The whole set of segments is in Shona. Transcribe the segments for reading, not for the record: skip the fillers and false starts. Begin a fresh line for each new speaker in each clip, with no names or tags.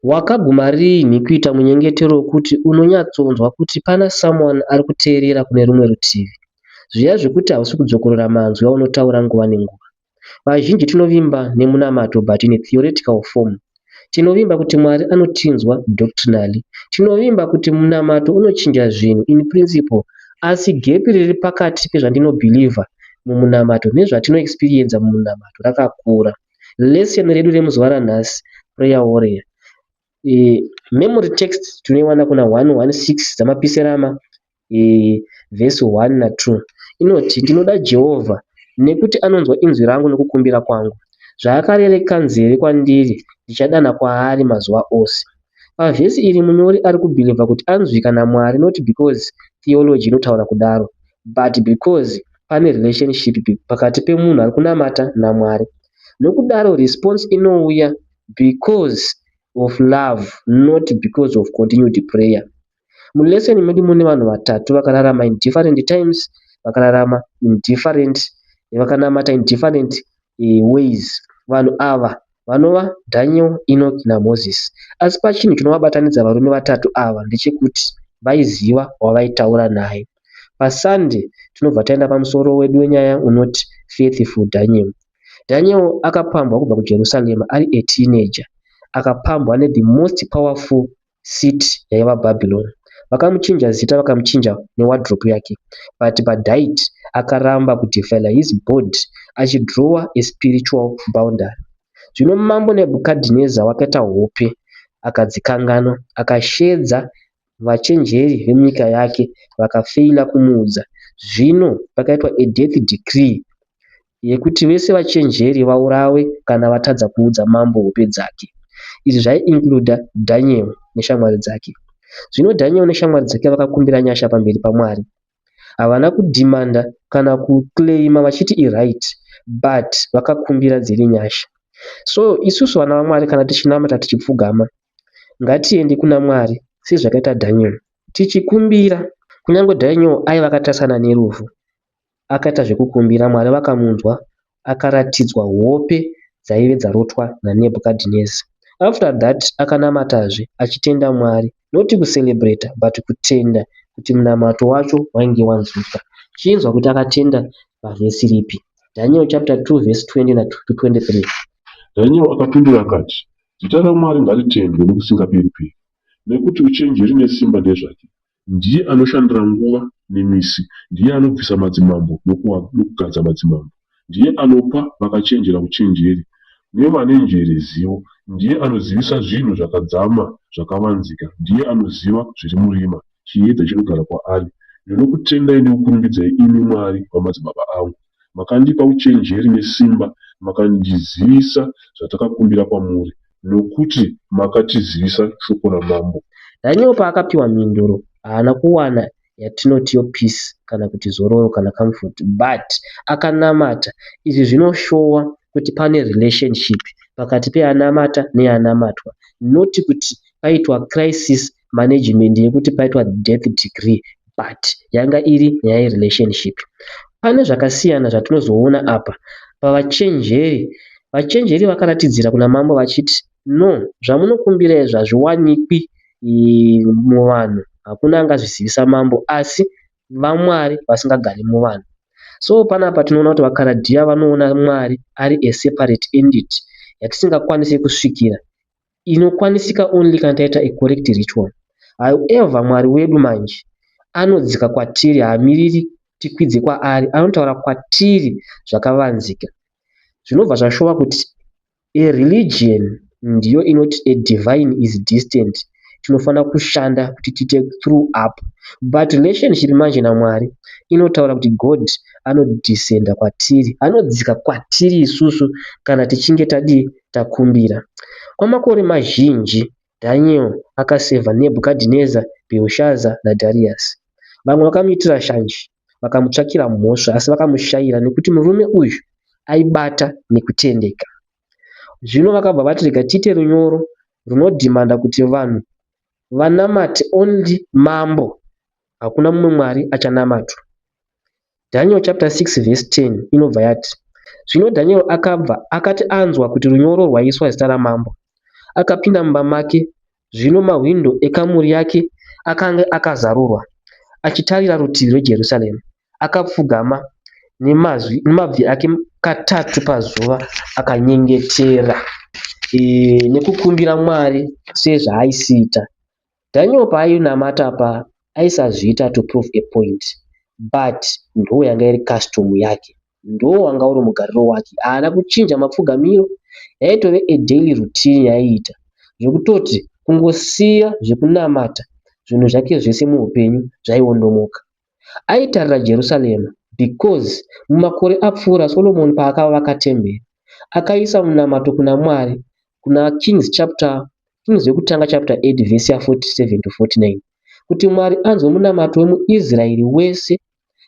Wakaguma riinhi kuita munyengetero wekuti unonyatsonzwa kuti pana someone ari kuteerera kune rumwe rutivi? Zviya zvekuti hausi kudzokorora manzwi aunotaura nguva nenguva. Vazhinji tinovimba nemunamato but in a theoretical form. Tinovimba kuti Mwari anotinzwa doctrinally. Tinovimba kuti munamato unochinja zvinhu in principle asi gap riri pakati pezvandinobhilivha mumunamato nezvatinoexperiencer mumunamato rakakura. Lesson redu remuzuva ranhasi prayer warrior. Memory text tinoiwana kuna 116 dzamapisarema vhesi 1 na2 inoti ndinoda Jehovha nekuti anonzwa inzwi rangu nokukumbira kwangu. Zvaakarereka nzeve kwandiri ndichadana kwaari mazuva ose. Pavhesi iri munyori ari kubhilivha kuti anzwika naMwari not because theology inotaura kudaro but because pane relationship pakati pemunhu ari kunamata naMwari. Nokudaro response inouya because of love not because of continued prayer. Mulesson medu mune vanhu vatatu vakararama in different times, vakararama in different, vakanamata in different ways. Vanhu ava vanova Daniel, Enoch naMoses. Asi pachinhu chinovabatanidza varume vatatu ava ndechekuti vaiziva wavaitaura naye. PaSunday tinobva taenda pamusoro wedu wenyaya unoti Faithful Daniel. Daniel akapambwa kubva kuJerusarema ari a teenager. Akapambwa nethe most powerful city yaiva Babylon. Vakamuchinja zita vakamuchinja newardrobe yake. But padiet akaramba kudefile his body achidrawa a spiritual boundary. Zvino mambo Nebhukadhineza wakaita hope akadzikanganwa akashedza vachenjeri vemunyika yake vakafeila kumuudza. Zvino pakaitwa a death decree yekuti vese vachenjeri vaurawe kana vatadza kuudza mambo hope dzake. Izvi zvaiincluda Daniel neshamwari dzake. Zvino Daniel neshamwari dzake vakakumbira nyasha pamberi paMwari. Havana kudhimanda kana kuclaima vachiti iright but vakakumbira dziri nyasha. So isusu vana vaMwari kana tichinamata tichipfugama ngatiende kuna Mwari sezvakaita Daniel tichikumbira. Kunyange Daniel aiva akatarisana nerufu akaita zvekukumbira Mwari vakamunzwa akaratidzwa hope dzaive dzarotwa naNebhukadhineza. After that akanamatazve achitenda Mwari not kucelebrata but kutenda kuti munamato wacho wainge wanzwika. Chinzwa kuti akatenda pavhesi ripi. Daniel chapter 2 verse 20 to 23.
Daniel akapindura akati, Zita raMwari ngaritendwe nokusingaperi-peri, nekuti uchenjeri nesimba ndezvake. Ndiye anoshandura nguva nemisi, ndiye anobvisa madzimambo nokugadza madzimambo. Ndiye anopa vakachenjera uchenjeri, nevane njere zivo. Ndiye anozivisa zvinhu zvakadzama zvakavanzika, ndiye anoziva zviri murima, chiedza chinogara kwaari. Ndinokutendai nekukurumbidzai imi Mwari wamadzibaba angu. Makandipa uchenjeri nesimba, makandizivisa zvatakakumbira kwamuri, nokuti makatizivisa shoko ramambo.
Daniel paakapiwa mhinduro haana kuwana yatinoti yo peace kana kuti zororo kana comfort but akanamata. Izvi zvinoshowa kuti pane relationship pakati peanamata neanamatwa not kuti paitwa crisis management yekuti paitwa death decree but yanga iri nyaya yerelationship. Pane zvakasiyana zvatinozoona apa pavachenjeri. Vachenjeri vakaratidzira kuna mambo vachiti no zvamunokumbira izvi hazviwanikwi muvanhu hakuna angazvizivisa mambo asi vaMwari vasingagari muvanhu. So panapa tinoona kuti vaKaradhiya vanoona Mwari ari a separate entity yatisingakwanisi kusvikira inokwanisika only kana taita a correct ritual. However, Mwari wedu manje anodzika kwatiri haamiriri tikwidze kwaari anotaura kwatiri zvakavanzika. Zvinobva zvashowa kuti a religion ndiyo inoti a divine is distant tinofanira kushanda kuti tiite through up but relationship manje naMwari inotaura kuti God anodescenda kwatiri anodzika kwatiri isusu kana tichinge tadii takumbira. Kwamakore mazhinji Daniel akasevha Nebhukadhineza, Belshaza naDarius. Vamwe vakamuitira shanje vakamutsvakira mhosva asi vakamushayira nekuti murume uyu aibata nekutendeka. Zvino vakabva vati rega tiite runyoro runodhimanda kuti vanhu vanamate only mambo hakuna mumwe mwari achanamatwa. Daniel chapter 6 verse 10 inobva yati zvino Daniel akabva akati anzwa kuti runyoro rwaiswa zita ramambo. Akapinda mumba make, zvino mahwindo ekamuri yake akanga akazarurwa, achitarira rutivi rweJerusarema. Akapfugama nemazwi, nemabvi ake katatu pazuva akanyengetera e, nekukumbira Mwari sezvaaisiita. Daniel paainamata pa aisazviita to prove a point but ndo yanga iri custom yake ndo wanga uri mugariro wake haana kuchinja mapfugamiro yaitove a daily routine yaiita zvekutoti kungosiya zvekunamata zvinhu zvake zvese muupenyu zvaiondomoka Aitarira Jerusarema because mumakore apfuura Solomon paakavaka temberi akaisa munamato kuna Mwari kuna Kings chapter Kings yekutanga chapter 8 verse ya 47 to 49 kuti Mwari anzwe munamato wemuIsraeri wese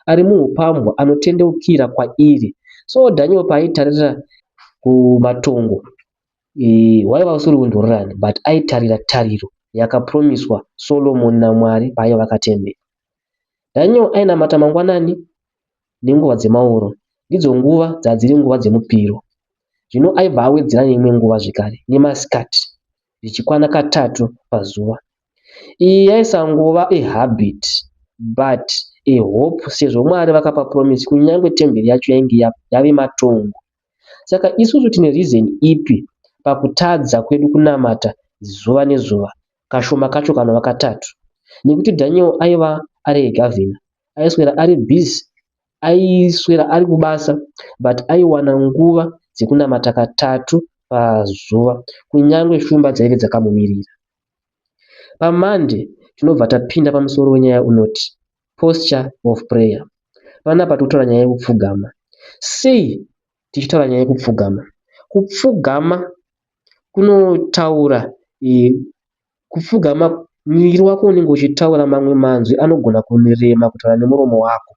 ari muupambwa anotendeukira kwairi. So Daniel paaitarira kumatongo hwaiva usiri undururani but aitarira tariro yakapromiswa Solomon naMwari paaivaka temberi. Daniel ainamata mangwanani nenguva dzemauro, ndidzo nguva dzadziri nguva dzemupiro. Zvino aibva awedzera neimwe nguva zvekare nemasikati zvichikwana katatu pazuva. Iyi yaisangova a habit but a hope sezvo Mwari vakapa promise kunyange temberi yacho yainge yave matongo. Saka isusu tine reason ipi pakutadza kwedu kunamata zuva nezuva kashoma kacho kanova katatu nekuti Daniel aiva ari a governor aiswera ari busy aiswera ari kubasa but aiwana nguva dzekunamata katatu pazuva kunyange shumba dzaive dzakamumirira. PaMonday tinobva tapinda pamusoro wenyaya unoti posture of prayer. Panapa tiri kutaura nyaya yekupfugama. Sei tichitaura nyaya yekupfugama? Kupfugama kunotaura kupfugama muviri wako unenge uchitaura mamwe manzwi anogona kurema kutaura nemuromo wako.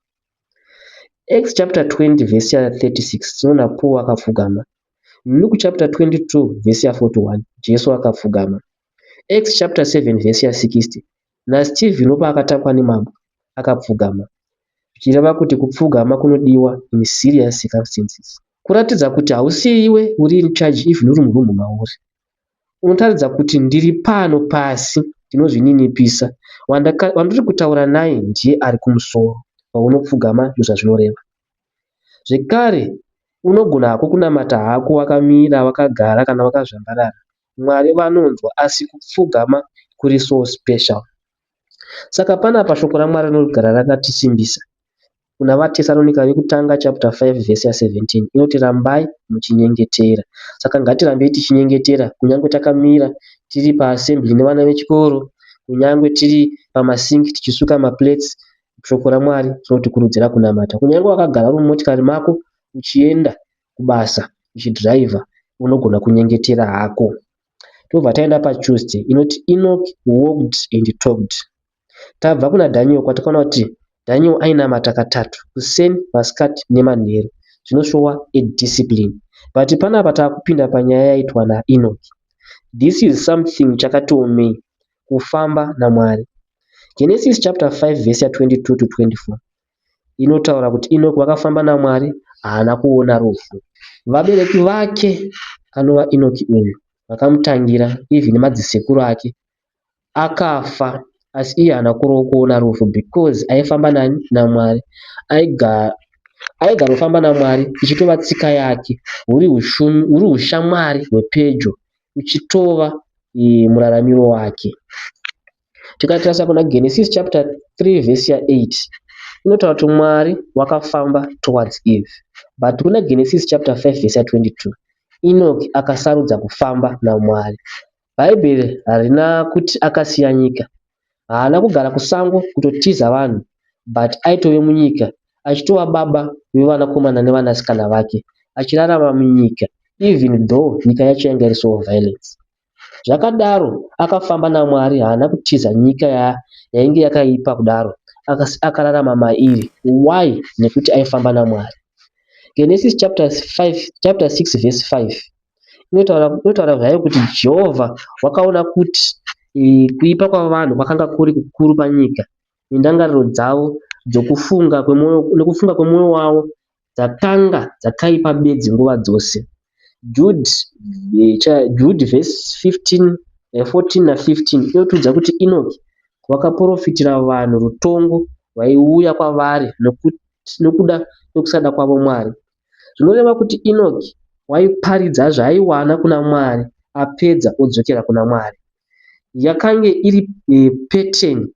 Acts chapter 20 verse ya 36 tinoona Paul akapfugama. Luke chapter 22 verse ya 41 Jesu akapfugama. Acts chapter 7 verse ya 60 naStephen paakatakwa nemabwe akapfugama zvichireva kuti kupfugama kunodiwa in serious circumstances. Kuratidza kuti hausi iwe uri in charge even uri muroom mauri. Unotaridza kuti ndiri pano pasi ndinozvininipisa wandiri kutaura naye ndiye ari kumusoro. Paunopfugama ndozvazvinoreva. Zvekare unogona hako kunamata hako wakamira wakagara kana wakazvambarara. Mwari vanonzwa asi kupfugama kuri so special. Saka panapa shoko raMwari rinogara rakatisimbisa. Kuna vaTesaronika vekutanga chapter 5 verse ya 17 inoti rambai muchinyengetera. Saka ngatirambei tichinyengetera kunyange takamira tiri paassembly nevana vechikoro, kunyange tiri pamasinki tichisuka maplates, shoko raMwari rinotikurudzira kunamata. Kunyange wakagara uri mumotikari mako uchienda kubasa uchidhiraivha unogona kunyengetera hako. Tobva taenda paTuesday inoti Enoch walked and talked. Tabva kuna Daniel kwatakaona kuti Daniel ainamata katatu kuseni, masikati nemanheru zvinoshowa a discipline. But panapa taakupinda panyaya yaitwa naEnoch. This is something chakati omei kufamba naMwari. Genesis chapter 5 verse ya 22 to 24 inotaura kuti Enoch wakafamba naMwari haana kuona rufu. Vabereki vake anova Enoch uyu vakamutangira even madzisekuru ake akafa asi iye haana kuona rufu because aifamba nani naMwari. Aigarofamba naMwari ichitova tsika yake huri hushamwari hwepedyo uchitova muraramiro wake. Tikatarisa kuna Genesis chapter 3 verse ya 8 inotaura kuti Mwari wakafamba towards Eve. But kuna Genesis chapter 5 verse ya 22 Enoch akasarudza kufamba naMwari. Bhaibheri harina kuti akasiya nyika. Haana kugara kusango kutotiza vanhu but aitove munyika achitova baba vevanakomana nevanasikana vake achirarama munyika even though nyika yacho yanga iri so violence. Zvakadaro akafamba naMwari haana kutiza nyika yainge yakaipa kudaro asi akararama mairi. Why? Nekuti aifamba naMwari. Genesis chapter 5, chapter 6 verse 5 inotaura zvayo kuti Jehovha wakaona kuti kuipa kwavanhu kwakanga kuri kukuru panyika nendangariro dzavo dzokufunga kwemwoyo nekufunga kwemwoyo wavo dzakanga dzakaipa bedzi nguva dzose. Jude, Jude verse 15, 14 na15 inotiudza kuti Enoki wakaprofitira vanhu rutongo rwaiuya kwavari nokuda kwekusada kwavo Mwari. Zvinoreva kuti Enoki waiparidza zvaaiwana kuna Mwari apedza odzokera kuna Mwari. Yakange iri pattern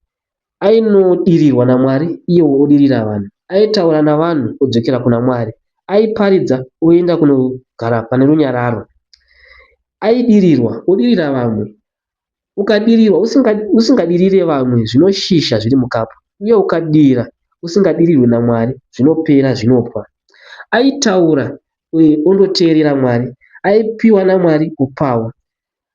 Ainodirirwa naMwari iyewo odirira vanhu. Aitaura navanhu odzokera kuna Mwari. Aiparidza oenda kunogara pane runyararo. Aidirirwa odirira vamwe. Ukadirirwa usingadirire vamwe zvinoshisha zviri mukapu uye ukadira usingadirirwe naMwari zvinopera zvinopwa. Aitaura uye ondoteerera Mwari. Aipiwa naMwari opawo.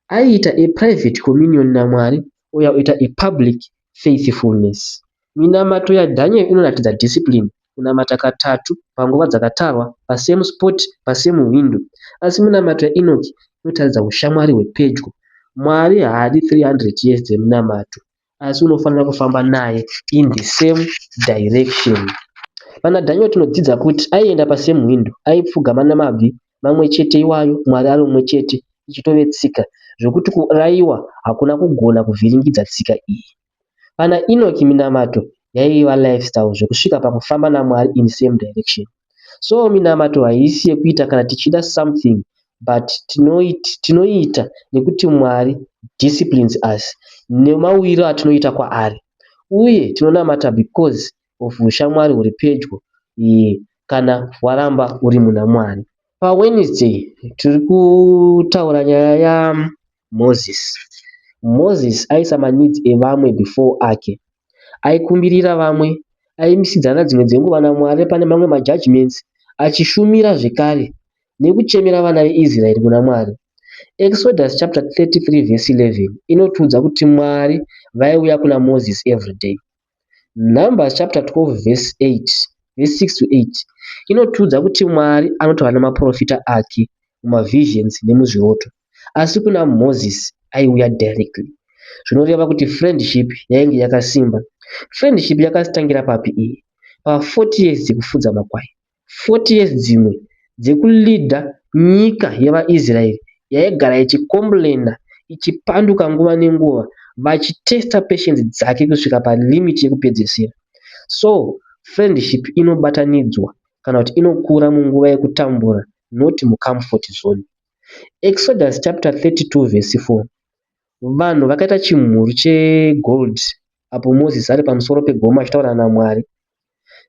Aiita a private communion naMwari ouya oita a public faithfulness. Minamato yaDaniel inoratidza discipline, kunamata katatu panguva dzakatarwa, pasame spot, pasame window. Asi minamato yaEnoki inotaridza ushamwari hwepedyo. Mwari haadi 300 years dzeminamato asi unofanira kufamba naye in the same direction. Pana Daniel tinodzidza kuti aienda pasame window, aipfugama namabvi mamwe chete iwayo, Mwari ari mumwe chete, ichitove tsika, zvekuti kuraiwa hakuna kugona kuvhiringidza tsika iyi. Pana Enoki minamato yaiva lifestyle zvekusvika pakufamba naMwari in same direction. So minamato haisi yekuita kana tichida something but tinoita nekuti Mwari disciplines us nemauyiro atinoita kwaari. Uye tinonamata because of ushamwari huri pedyo kana waramba uri muna Mwari. PaWednesday tiri kutaura nyaya yaMoses. Moses aisa maneeds evamwe before ake. Aikumbirira vamwe, aimisidzana dzimwe dzenguva naMwari pane mamwe majudgments, achishumira zvekare nekuchemera vana veIsraeri kuna Mwari. Exodus chapter 33 verse 11 inotiudza kuti Mwari vaiuya kuna Moses everyday. Numbers chapter 12 verse 8 verse 6 to 8 inotiudza kuti Mwari anotaura nemaprofita ake mumavisions nemuzviroto asi kuna Moses aiuya directly. Zvinoreva kuti friendship yainge yakasimba. Friendship yakatangira papi iyi? Pa40 years dzekufudza makwai. 40 years dzimwe dzekuleada nyika yevaIsraeri yaigara ichicomplaina ichipanduka nguva nenguva vachitesta patience dzake kusvika palimit yekupedzisira. So friendship inobatanidzwa kana kuti inokura munguva yekutambura not mucomfort zone. Exodus chapter 32 verse 4 vanhu vakaita chimhuru chegold apo Moses ari pamusoro pegomo achitaura naMwari.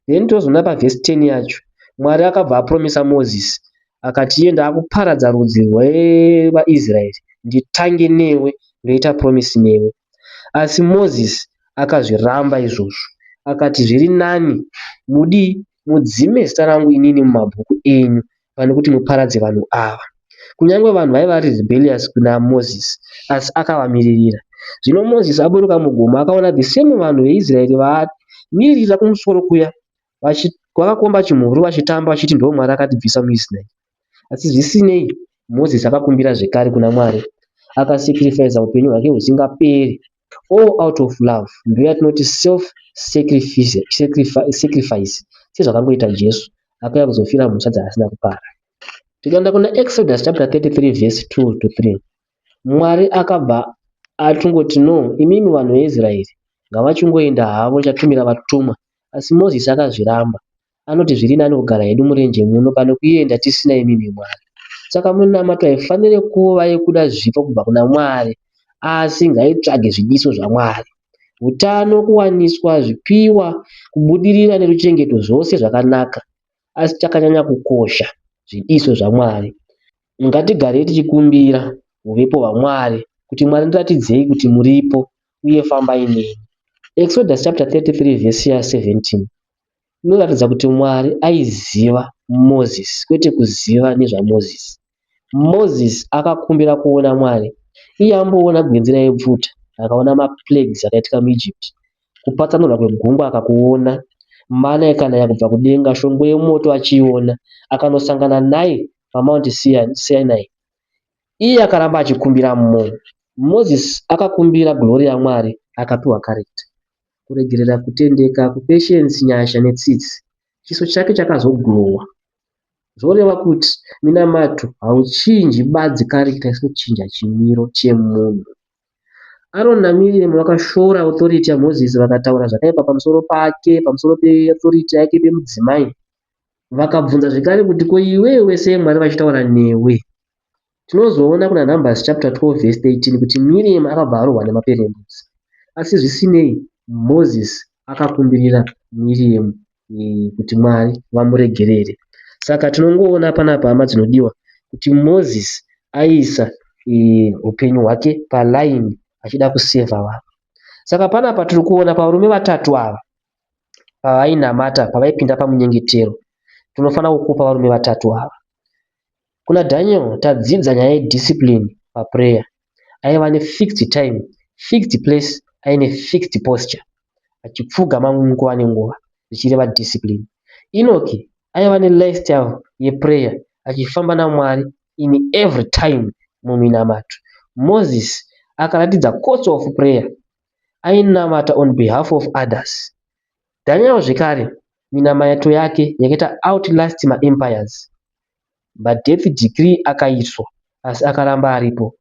Then tozoona pavhesi 10 yacho Mwari akabva apromisa Moses akati iye ndaakuparadza rudzi rwevaIsraeri nditange newe ndoita promise newe. Asi Moses akazviramba izvozvo akati zviri nani mudii mudzime zita rangu inini mumabhuku enyu pane kuti muparadze vanhu ava. Kunyange vanhu vaiva vari rebellious kuna Moses asi akavamiririra. Zvino Moses aburuka mugomo akaona the same vanhu veIsraeri vaamiririra kumusoro kuya vakakomba chimhuru vachitamba vachiti ndo Mwari akatibvisa muIsraeri. Asi zvisinei Moses akakumbira zvekare kuna Mwari akasacrifica upenyu hwake husingaperi all out of love ndo yatinoti self sacrifice sezvakangoita Jesu akauya kuzofira mhosva dzaasina kupara. Tikaenda kuna Exodus chapter 33 verse 2 to 3 Mwari akabva atongoti no imimi vanhu veIsraeri ngavachingoenda havo ndichatumira vatumwa asi Moses akazviramba anoti zviri nani kugara hedu murenje muno pane kuenda tisina imimi Mwari. Saka minamato haifaniri kuva yekuda zvipo kubva kuna Mwari asi ngaitsvage zvidiso zvaMwari. Utano, kuwaniswa zvipiwa, kubudirira neruchengeto zvose zvakanaka asi chakanyanya kukosha zvidiso zvaMwari. Ngatigarei tichikumbira huvepo hwaMwari kuti Mwari ndiratidzei kuti muripo uye fambai neni. Exodus chapter 33 verse ya 17 inoratidza kuti Mwari aiziva Moses kwete kuziva nezvaMoses. Moses akakumbira kuona Mwari iye amboona gwenzi raipfuta akaona maplagues akaitika muEgypt kupatsanurwa kwegungwa akakuona mana ikanaya kubva kudenga shongwe yemoto achiiona akanosangana naye paMount Sinai iye akaramba achikumbira more. Moses akakumbira glory yaMwari akapiwa character kuregerera kutendeka kupatience nyasha netsitsi chiso chake chakazoglowa. Zvoreva kuti minamato hauchinji badzi character asi inochinja chimiro chemunhu. Aroni naMiriam vakashora authority yaMoses vakataura zvakaipa pamusoro pake, pamusoro peauthority yake pemudzimai. Vakabvunza zvekare kuti ko iwewe sei Mwari vachitaura newe? Tinozoona kuna Numbers chapter 12 verse 13 kuti Miriam akabva arohwa nemaperembudzi. Asi zvisinei, Moses akakumbirira Miriam kuti Mwari vamuregerere. Saka tinongoona panapa hama dzinodiwa kuti Moses aiisa upenyu hwake paline achida kusevha vanhu. Saka panapa tiri kuona pavarume vatatu ava pavainamata, pavaipinda pamunyengetero, tinofanira kukopa varume vatatu ava. Kuna Daniel tadzidza nyaya yediscipline paprayer. Aiva nefixed time, fixed place aine fixed posture achipfugama nguva nenguva zvichireva discipline. Enoki aiva nelifestyle yeprayer achifamba naMwari in every time muminamato. Moses akaratidza cost of prayer ainamata on behalf of others. Daniel zvekare minamato yake yakaita outlast maempires. Madeath decree akaiswa asi akaramba aripo.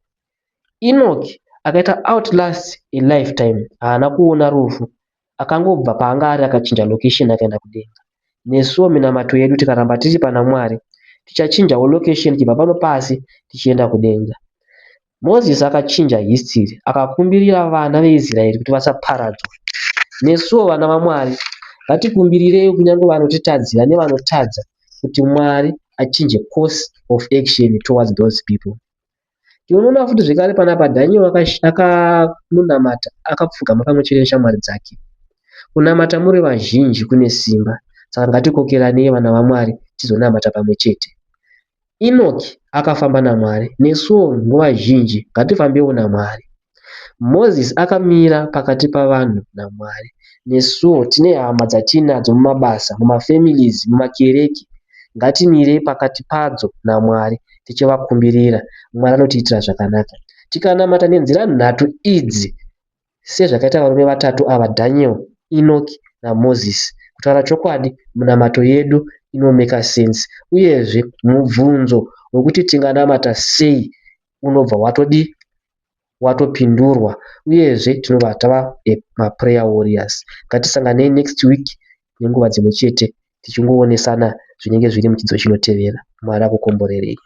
Enoch akaita outlast a lifetime haana kuona rufu akangobva paanga ari akachinja location akaenda kudenga. Nesuwo minamato yedu tikaramba tiri pana Mwari tichachinjawo location tichibva pano pasi tichienda kudenga. Mozisi akachinja history akakumbirira vana veIsraeri kuti vasaparadzwa. Nesuwo vana vaMwari ngatikumbirirei kunyange vanotitadzira nevanotadza kuti Mwari achinje course of action towards those people. Tinoona futi zvekare panapa Daniel akanonamata akapfugama pamwe chete neshamwari dzake. Kunamata muri vazhinji kune simba saka ngatikokeranei vana vaMwari tizonamata pamwe chete. Enoki akafamba naMwari, nesuwo nguva zhinji ngatifambewo naMwari. Mozisi akamira pakati pavanhu naMwari, nesuwo tine hama dzatiinadzo mumabasa, mumafamilies, mumakereke, ngatimirei pakati padzo naMwari tichivakumbirira. Mwari anotiitira zvakanaka. Tikanamata nenzira nhatu idzi, Sezvakaita varume vatatu ava Daniel, Enoki naMozisi. Kutaura chokwadi, minamato yedu inomeka sense. Uyezve, mubvunzo wekuti tinganamata sei unobva watodii? Watopindurwa. Uyezve tinobva tava maprayer warriors. Ngatisanganei next week nenguva dzimwe chete tichingoonesana zvinenge zviri muchidzidzo chinotevera. Mwari akukomborerei.